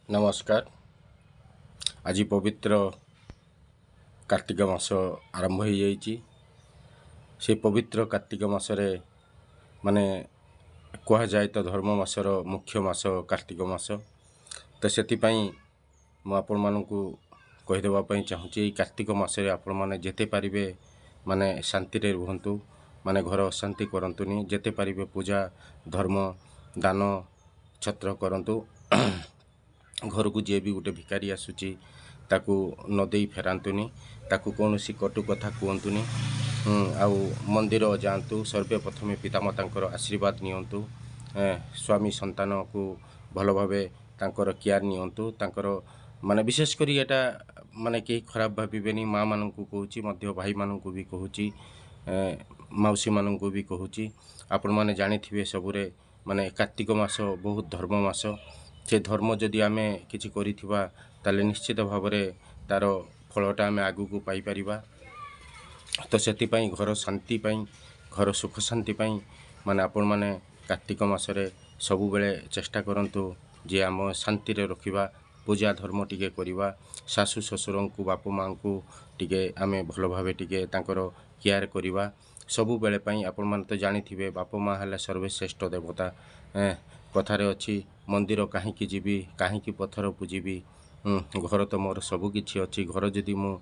ନମସ୍କାର। ଆଜି ପବିତ୍ର କାର୍ତ୍ତିକ ମାସ ଆରମ୍ଭ ହୋଇଯାଇଛି। ସେ ପବିତ୍ର କାର୍ତ୍ତିକ ମାସରେ ମାନେ କୁହାଯାଏ ତ ଧର୍ମ ମାସର ମୁଖ୍ୟ ମାସ କାର୍ତ୍ତିକ ମାସ। ତ ସେଥିପାଇଁ ମୁଁ ଆପଣମାନଙ୍କୁ କହିଦେବା ପାଇଁ ଚାହୁଁଛି, ଏଇ କାର୍ତ୍ତିକ ମାସରେ ଆପଣମାନେ ଯେତେ ପାରିବେ ମାନେ ଶାନ୍ତିରେ ରୁହନ୍ତୁ, ମାନେ ଘର ଅଶାନ୍ତି କରନ୍ତୁନି। ଯେତେ ପାରିବେ ପୂଜା, ଧର୍ମ, ଦାନ ଛତ୍ର କରନ୍ତୁ। ଘରକୁ ଯିଏ ବି ଗୋଟେ ଭିକାରୀ ଆସୁଛି, ତାକୁ ନ ଦେଇ ଫେରାନ୍ତୁନି, ତାକୁ କୌଣସି କଟୁ କଥା କୁହନ୍ତୁନି। ଆଉ ମନ୍ଦିର ଯାଆନ୍ତୁ, ସର୍ବେ ପ୍ରଥମେ ପିତାମାତାଙ୍କର ଆଶୀର୍ବାଦ ନିଅନ୍ତୁ। ସ୍ୱାମୀ ସନ୍ତାନକୁ ଭଲ ଭାବେ ତାଙ୍କର କେୟାର ନିଅନ୍ତୁ। ତାଙ୍କର ମାନେ ବିଶେଷ କରି ଏଇଟା ମାନେ କେହି ଖରାପ ଭାବିବେନି, ମାଆମାନଙ୍କୁ କହୁଛି, ମଧ୍ୟ ଭାଇମାନଙ୍କୁ ବି କହୁଛି, ମାଉସୀମାନଙ୍କୁ ବି କହୁଛି। ଆପଣମାନେ ଜାଣିଥିବେ ସବୁରେ ମାନେ କାର୍ତ୍ତିକ ମାସ ବହୁତ ଧର୍ମ ମାସ। ସେ ଧର୍ମ ଯଦି ଆମେ କିଛି କରିଥିବା, ତାହେଲେ ନିଶ୍ଚିତ ଭାବରେ ତା'ର ଫଳଟା ଆମେ ଆଗକୁ ପାଇପାରିବା। ତ ସେଥିପାଇଁ ଘର ଶାନ୍ତି ପାଇଁ, ଘର ସୁଖ ଶାନ୍ତି ପାଇଁ ମାନେ ଆପଣମାନେ କାର୍ତ୍ତିକ ମାସରେ ସବୁବେଳେ ଚେଷ୍ଟା କରନ୍ତୁ ଯେ ଆମ ଶାନ୍ତିରେ ରଖିବା, ପୂଜା ଧର୍ମ ଟିକେ କରିବା, ଶାଶୁ ଶ୍ୱଶୁରଙ୍କୁ, ବାପା ମାଆଙ୍କୁ ଟିକେ ଆମେ ଭଲ ଭାବେ ଟିକେ ତାଙ୍କର କେୟାର କରିବା ସବୁବେଳେ ପାଇଁ। ଆପଣମାନେ ତ ଜାଣିଥିବେ, ବାପା ମା' ହେଲେ ସର୍ବଶ୍ରେଷ୍ଠ ଦେବତା। କଥାରେ ଅଛି, ମନ୍ଦିର କାହିଁକି ଯିବି, କାହିଁକି ପଥର ପୂଜିବି, ଘର ତ ମୋର ସବୁକିଛି ଅଛି। ଘର ଯଦି ମୁଁ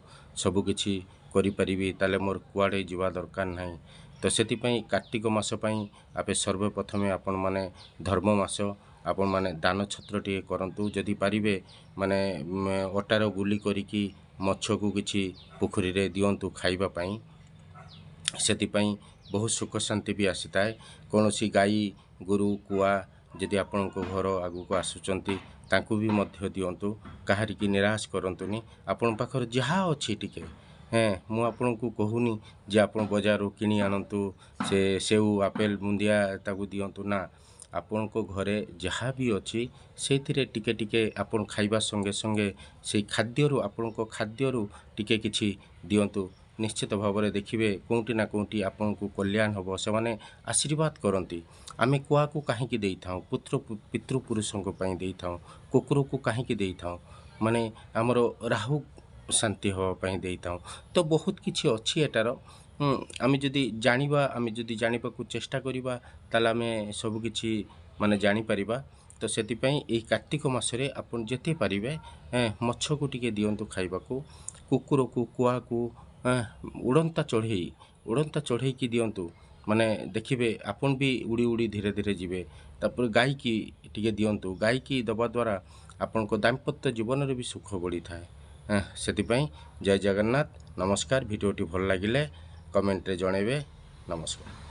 ସବୁକିଛି କରିପାରିବି, ତାହେଲେ ମୋର କୁଆଡ଼େ ଯିବା ଦରକାର ନାହିଁ। ତ ସେଥିପାଇଁ କାର୍ତ୍ତିକ ମାସ ପାଇଁ ଆପେ ସର୍ବପ୍ରଥମେ ଆପଣମାନେ ଧର୍ମ ମାସ, ଆପଣମାନେ ଦାନ ଛତ୍ର ଟିକେ କରନ୍ତୁ। ଯଦି ପାରିବେ ମାନେ ଅଟାର ଗୁଲି କରିକି ମଛକୁ କିଛି ପୋଖରୀରେ ଦିଅନ୍ତୁ ଖାଇବା ପାଇଁ। ସେଥିପାଇଁ ବହୁତ ସୁଖ ଶାନ୍ତି ବି ଆସିଥାଏ। କୌଣସି ଗାଈ ଗୋରୁ କୁଆ ଯଦି ଆପଣଙ୍କ ଘର ଆଗକୁ ଆସୁଛନ୍ତି, ତାଙ୍କୁ ବି ମଧ୍ୟ ଦିଅନ୍ତୁ। କାହାରିକି ନିରାଶ କରନ୍ତୁନି। ଆପଣଙ୍କ ପାଖରେ ଯାହା ଅଛି ଟିକେ, ମୁଁ ଆପଣଙ୍କୁ କହୁନି ଯେ ଆପଣ ବଜାରରୁ କିଣି ଆଣନ୍ତୁ ସେ ସେଉ, ଆପେଲ, ବୁନ୍ଦିଆ, ତାକୁ ଦିଅନ୍ତୁ ନା। ଆପଣଙ୍କ ଘରେ ଯାହା ବି ଅଛି, ସେଇଥିରେ ଟିକେ ଟିକେ ଆପଣ ଖାଇବା ସଙ୍ଗେ ସଙ୍ଗେ ସେଇ ଖାଦ୍ୟରୁ, ଆପଣଙ୍କ ଖାଦ୍ୟରୁ ଟିକେ କିଛି ଦିଅନ୍ତୁ। ନିଶ୍ଚିତ ଭାବରେ ଦେଖିବେ କେଉଁଠି ନା କେଉଁଠି ଆପଣଙ୍କୁ କଲ୍ୟାଣ ହେବ, ସେମାନେ ଆଶୀର୍ବାଦ କରନ୍ତି। ଆମେ କୁଆକୁ କାହିଁକି ଦେଇଥାଉ? ପୁତ୍ର ପିତୃପୁରୁଷଙ୍କ ପାଇଁ ଦେଇଥାଉ। କୁକୁରକୁ କାହିଁକି ଦେଇଥାଉ? ମାନେ ଆମର ରାହୁ ଶାନ୍ତି ହେବା ପାଇଁ ଦେଇଥାଉ। ତ ବହୁତ କିଛି ଅଛି ଏଟାର। ଆମେ ଯଦି ଜାଣିବା, ଆମେ ଯଦି ଜାଣିବାକୁ ଚେଷ୍ଟା କରିବା, ତାହେଲେ ଆମେ ସବୁକିଛି ମାନେ ଜାଣିପାରିବା। ତ ସେଥିପାଇଁ ଏଇ କାର୍ତ୍ତିକ ମାସରେ ଆପଣ ଯେତେ ପାରିବେ ମଛକୁ ଟିକେ ଦିଅନ୍ତୁ ଖାଇବାକୁ, କୁକୁରକୁ, କୁଆକୁ, ଉଡ଼ନ୍ତା ଚଢ଼େଇ, ଉଡ଼ନ୍ତା ଚଢ଼େଇକି ଦିଅନ୍ତୁ। ମାନେ ଦେଖିବେ ଆପଣ ବି ଉଡ଼ି ଉଡ଼ି ଧୀରେ ଧୀରେ ଯିବେ। ତାପରେ ଗାଈକି ଟିକେ ଦିଅନ୍ତୁ। ଗାଈକି ଦେବା ଦ୍ୱାରା ଆପଣଙ୍କ ଦାମ୍ପତ୍ୟ ଜୀବନରେ ବି ସୁଖ ବଢ଼ିଥାଏ। ସେଥିପାଇଁ ଜୟ ଜଗନ୍ନାଥ, ନମସ୍କାର। ଭିଡ଼ିଓଟି ଭଲ ଲାଗିଲେ କମେଣ୍ଟରେ ଜଣାଇବେ। ନମସ୍କାର।